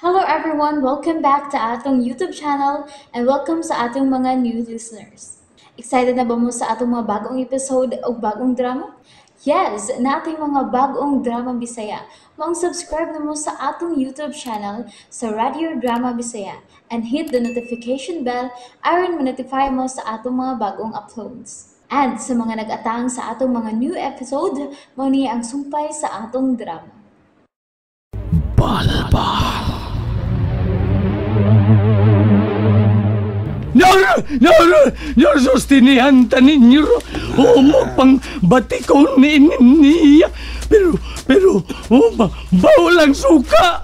Hello everyone! Welcome back to atong YouTube channel and welcome sa atong mga new listeners. Excited na ba mo sa atong mga bagong episode o bagong drama? Yes! Nating mga bagong drama Bisaya. Maong subscribe na mo sa atong YouTube channel sa Radio Drama Bisaya and hit the notification bell aron ma-notify mo sa atong mga bagong uploads. And sa mga nag-atang sa atong mga new episode, mao ni ang sumpay sa atong drama. Balbal. Nyor, nyor, sostenihan ta ninyo. Humo pang batikon ni niya. Pero, bawo lang suka.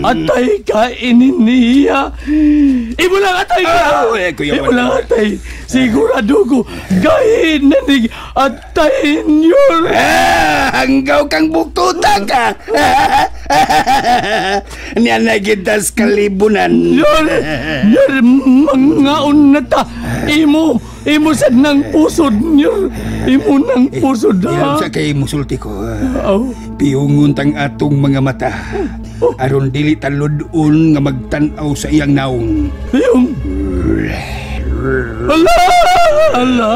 Atay ka ini niya. Ibo lang atay ka. Ibo lang atay. Sigurado ko, gahin na ni atay nyor. Hanggaw kang buktutan ka. Niya na gitas kalibunan. Nyor, nyor, mangaon na ta. Imo sad ng pusod nyor. Imo ng pusod ha. Sa kay musulti ko. Piyungon tang atong mga mata. Aron dili taludon nga magtan-aw sa iyang naong. Piyong. Ala! Ala!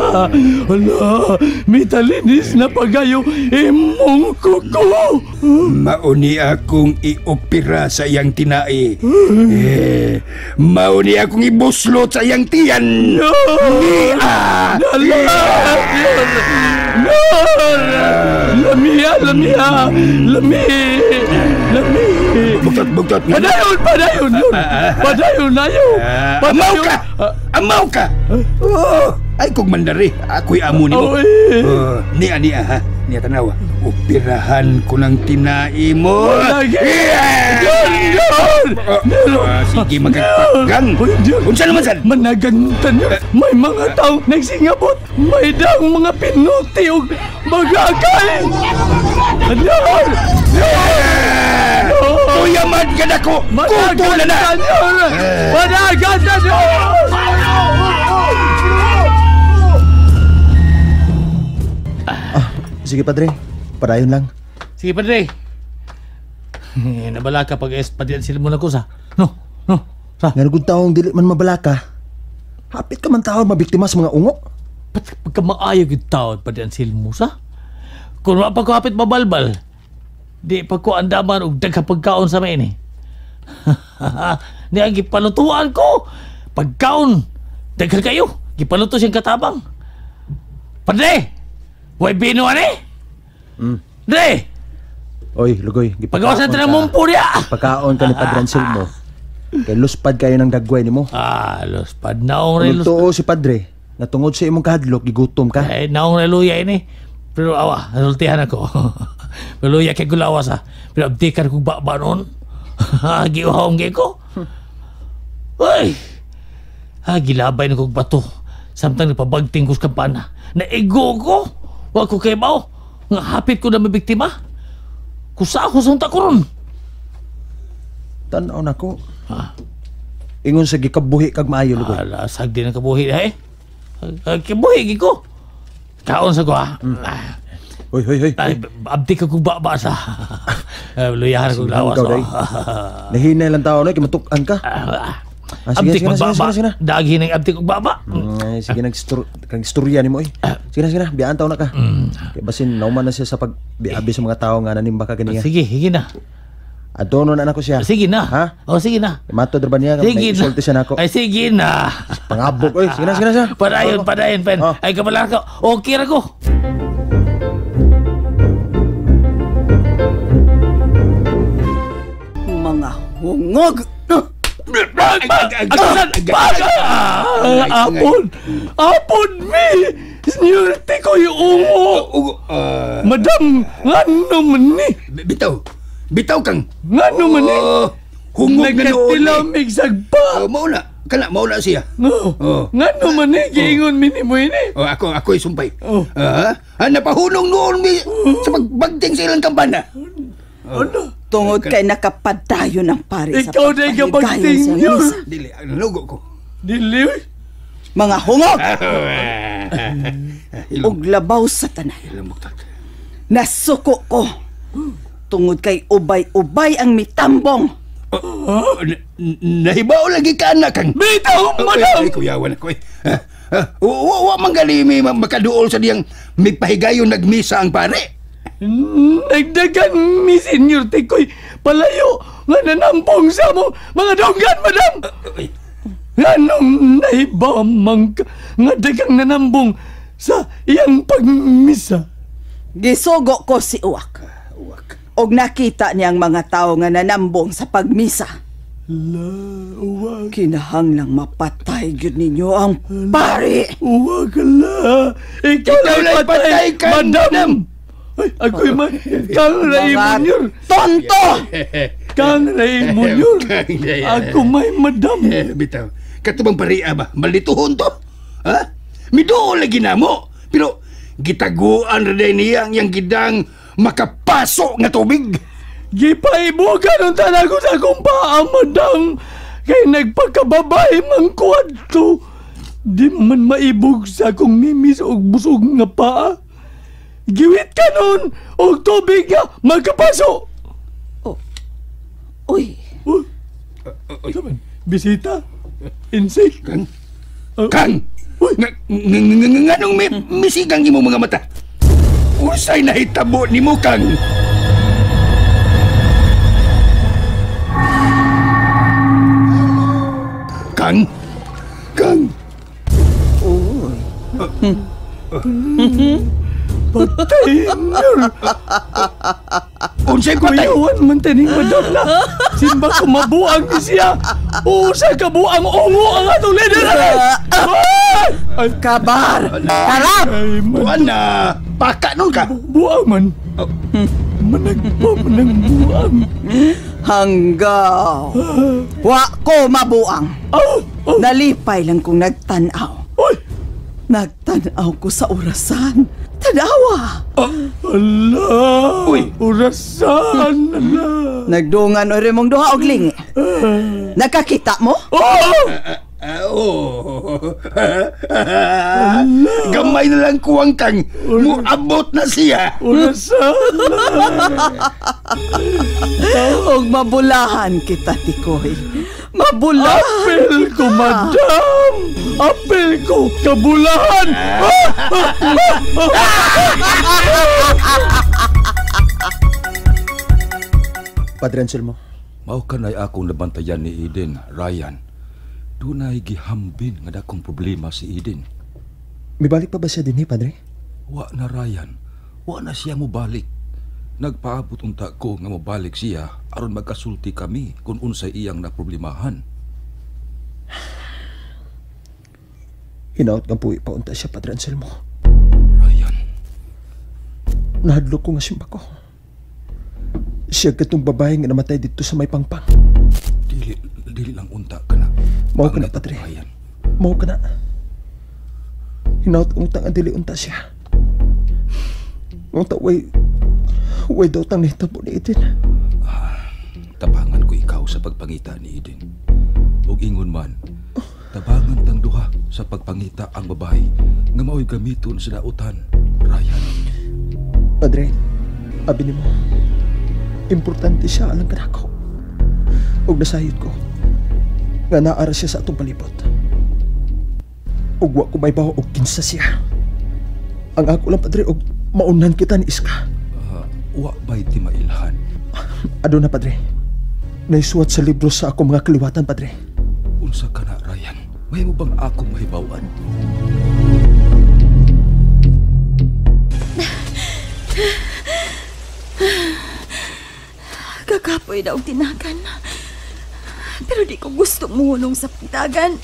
Ala! Mitalinis na pagayo imong kuko! Mauni akong iopera sa iyang tinai. Mauni akong ibuslot sa iyang tiyan. No! Nia! Ala! No! Lamia! Lamia! Lami! Lami! Buktot! Padayon! Padayon! Padayon! Ayaw! Amaw ka! Amaw ka! Oh, ay kung mandari, ako'y amo nimo. Niya niya ha, niya tanawa. Operahan ko ng tinai mo. Yor! Sige magagpakgang. Unsa naman sad? Managantan yun. May mga tao nagsingabot. May daang mga pinuti og bagakay. Yor! Kuyaman ka na ko! Kuto na na! Managantan yun! Sige, Padre. Padayon lang. Sige, Padre. Nabala ka pag espadian sila muna ko sa. No, no. Sa. Nga nagong taong dili man mabala ka. Hapit ka man taon mabiktima sa mga ungo. Ba't pagka maayo yung taon, Padre Anselmo sa? Kung wala pa ko hapit mabalbal, di pa ko andaman og daghang pagkaon sa main eh. Ni ang gipalutuan ko. Pagkaon, daghan kayo. Gipaluto siyang katabang. Padre! Way bino ani? Dre! Oy, Lugoy. Pagawas natin ang mumpo niya! Pagkaon ka ni Padre Anselmo. Kay luspad kayo ng dagway ni mo. Ah, luspad. Naong rin luspad. Tuo si Padre, natungod sa imong kahadlok, gigutom ka. Eh, naong rin luya ini. Pero awa, nasultihan ako. Pero luya kay gulawas ha. Pero abdikan kong baba noon. Giuhong kay ko. Uy! Ah, gilabay na kong bato. Samtang napabagting ko sa kampana. Naigo ko! Wa ko kay bao. Nga hapit ko na mabiktima. Kusa ako sa unta ko ron. Tanaw na ko. Ha? Ingon sa gikabuhi kag maayo lugoy. Ala, sagdi na kabuhi na eh. Kabuhi ko. Kaon sa ko ha. Hoy, hoy, hoy. Ay, abdi ka kong baba sa. Luyahan kong lawas. Nahinay lang tao na, kimatukan ka. Sige, abdi kong baba. Daghin ang abdi kong baba. Sige, nag-istorya ni mo eh. Sige na, sige na. Biyaan tao na ka. Kaya basin, nauman na siya sa pagbiabi sa mga tao nga nanimba ka ganiya. Sige, sige na. Adono na nako siya. Sige na. Ha? O, sige na. Matod ra ba niya? Sige na. Isulti siya nako. Ay, sige na. Pangabok, oy. Sige na, sige na siya. Padayon, padayon, pen. Ay, kabalaan ka. Okay ra ko. Mga hungog! Apon! Apon mi! Sinyurte ko yung ungo! Madam, ngano man ni? Bitaw! Bitaw kang! Ngano man ni? Hungog na noon. Nagkatilamig sagpa! Mauna! Kana, mauna siya. Ngano man ni? Giingon mi ni mo ini? Ako ay sumpay. Napahunong noon mi sa pagbagting sa ilang kampana. Ano? Tungod kay nakapadayo ng pare sa Ikaw na pagpahigayon sa nyo. misa. Dili, nalugo ko. Dili. Mga hungog! Ug labaw sa tanan. Nasuko ko. Tungod kay ubay-ubay ang mitambong. Nahibao lagi ka anak kang. Bitaw, madam! Ay, kuyawan ako eh. Wa manggalimi makaduol sa diyang mipahigayon nagmisa ang pare. Nagdagan mi, Senyor Tikoy, palayo nga nanampong sa mo mga donggan, madam! Nganong nahibaw man ka nga dagang nanambong sa iyang pagmisa? Gisugo ko si Uwak. Og nakita niyang mga tao nga nanambong sa pagmisa. La, uwak. Kinahanglang mapatay gyud ninyo ang pari. Uwak la. Ikaw la'y patay, madam. Ay, ako'y man. Kang Raymunyor. Tonto! Kang Raymunyor. Ako may madam. Bitaw, katubang pariya ba? Malituhon to? Ha? Miduol lagi na mo. Pero gitaguan rin niya ang iyang gidang makapaso nga tubig. Gipaibugan ang tanan ko sa akong paa, madam. Kay nagpakababae man ko adto. Di man maibog sa akong mimis og busog nga paa. Giwit ka nun og tubig nga makapaso. Oh. Uy. Uy. Bisita. Insect. Kang. Kang. Uy. Nganong misigang imong mga mata? Unsay nahitabo nimo, Kang? Kang. Kang. Uy. Patay, Nyor. Unsay patay? Kuyawan man taning madam na. Simba ko mabuang ni siya. Usa ka buang ungo ang atong leader. Ay, kabar. Karap. Buwan na. Paka nun ka. Buang man. Managpa man ang buang. Hanggaw. Wa ko mabuang. Nalipay lang kong nagtanaw. Nagtanaw ko sa orasan. Tanawa! Ala! Uy! Orasan! Ala! Nagdungan o rin mong duha og lingi. Nakakita mo? Oo! Oo! Gamay na lang kuwang kang muabot na siya. Orasan! Og mabulahan kita, Tikoy. Mabulahan! Apel ko, madam! Apel ko! Kabulahan! Padre Anselmo. Mao kanay akong nabantayan ni Eden, Ryan. Dunay gihambin nga dakong problema si Eden. Mibalik pa ba siya dinhi, Padre? Wa na, Ryan. Wa na siya mobalik. Nagpaabot unta ko nga mobalik siya aron magkasulti kami kung unsay iyang naproblemahan. Hinaot nga puwi pa unta siya, Padre Anselmo. Ryan. Nahadlok ko nga simba ko. Siya katong babae nga namatay dito sa may pangpang. Dili lang unta ka na. Mao ka na, Padre. Ryan. Mao ka na. Hinaot unta nga dili unta siya. Unta way daw tang nahitabo ni Eden. Tabangan ko ikaw sa pagpangita ni Eden. Ug ingon man, tabangan tang duha sa pagpangita ang babae nga mao'y gamiton sa dautan, Ryan. Padre, abi nimo, importante siya alang kanako. Ug nasayod ko nga naara siya sa atong palibot. Ug wa ko maybaw og kinsa siya. Ang ako lang, Padre, og maunhan kita ni Iska. Wa ba'y ti mailhan? Aduna, Padre. Naisuwat sa libro sa akong mga kaliwatan, Padre. Unsa ka na, Ryan? May mo bang akong mahibawan? Kakapoy daw tinagan. Pero di ko gusto muhulong sa pagdagan.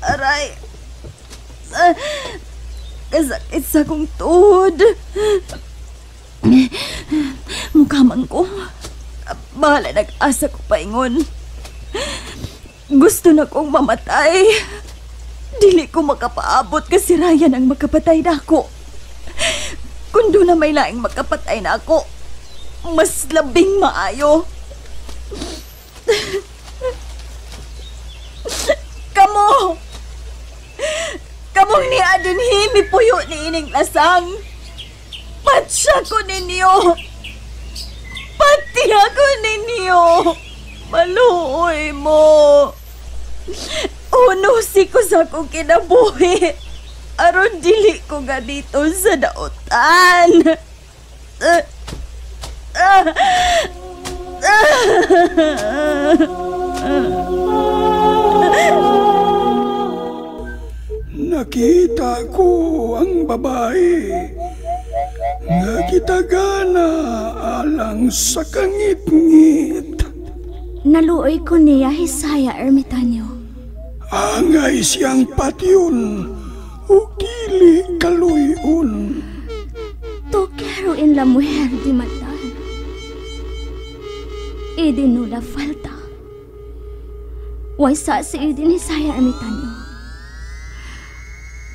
Aray! Kasakit sa akong tuhod. Mukha man ko. Bahala nag-asa ko paingon. Gusto na kong mamatay. Dili ko makapaabot kasi Ryan ang makapatay na ako. Kung doon na may laing makapatay na ako, mas labing maayo. Kamo! Kamong ni Adinhi, mipuyo ni ining lasang. Patsya ko ninyo. Pati ako ninyo. Maluoy mo. Unusi ko sa akong kinabuhi. Aron dili ko ganito sa dautan. Nakita ko ang babae nga gitagana alang sa kangit-ngit. Naluoy ko niya, Hisaya Ermitanyo. Angay siyang patyon ug dili kaluyon. Tokero en la mujer de maldad. Eden no la falta. Waysa si Eden, Hisaya Ermitanyo.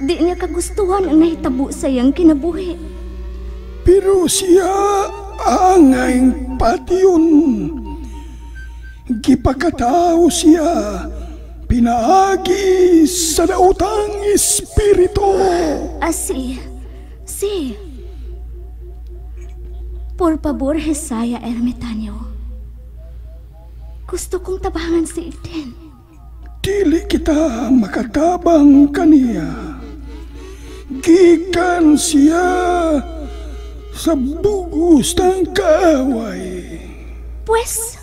Di niya kagustuhan ang nahitabo sa iyang kinabuhi. Pero siya angay patyon. Gipakatao siya pinaagi sa daotang espiritu. Asi, si. Por favor, Hisaya Ermitanyo. Gusto kong tabangan si Eden. Dili kita makatabang kaniya. Gikan siya sa bugos ng kaaway. Pues?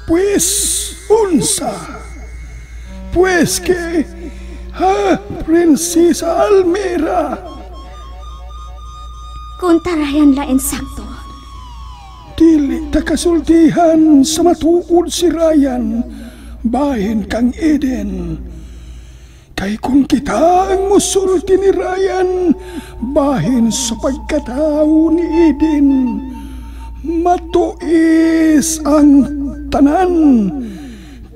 Pues, unsa? Pues que, ha, Prinsesa Almira? Kung tarayan la insakto. Dili ta kasultihan sa matuod si Ryan, bahin kang Eden. Kay kung kita ang musulti ni Ryan, bahin sa pagkatao ni Eden, matuis ang tanan.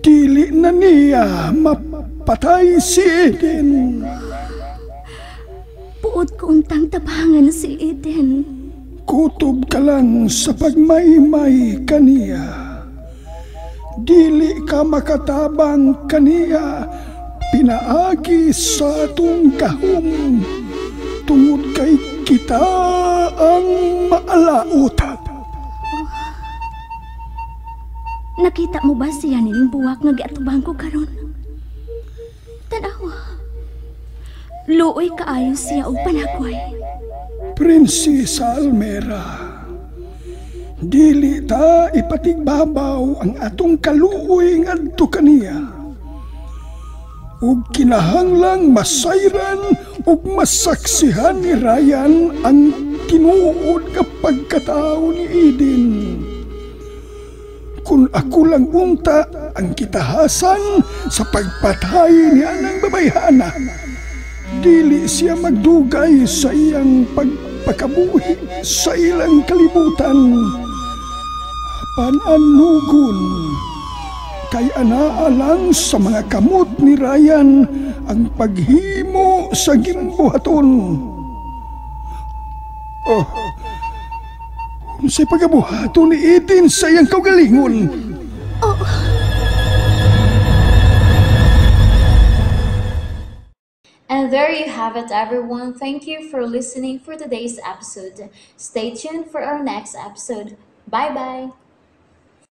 Dili na niya mapatay si Eden. Puod ko untang tabangan si Eden. Kutob ka lang sa pagmaymay kaniya. Dili ka makatabang kaniya, pinaagi sa atong gahom, tungod kay kita ang maalaot. Nakita mo ba siya nining buwak nga giatubang ko karon? Tanawa. Luoy kaayo siya og panagway. Prinsesa Almera, dili ta ipatigbabaw ang atong kaluoy ngadto kaniya. Ug kinahanglang masayran ug masaksihan ni Ryan ang tinuod nga pagkatao ni Eden. Kung ako lang unta ang kitahasan sa pagpatay ni anang babayhana, dili siya magdugay sa iyang pagpakabuhi sa ilang kalibutan. Apan anugon, kay anaa lang sa mga kamot ni Ryan ang paghimo sa gimbuhaton. Oh, unsay pagabuhaton ni Eden sa iyang kaugalingon? Oh. And there you have it, everyone. Thank you for listening for today's episode. Stay tuned for our next episode. Bye-bye!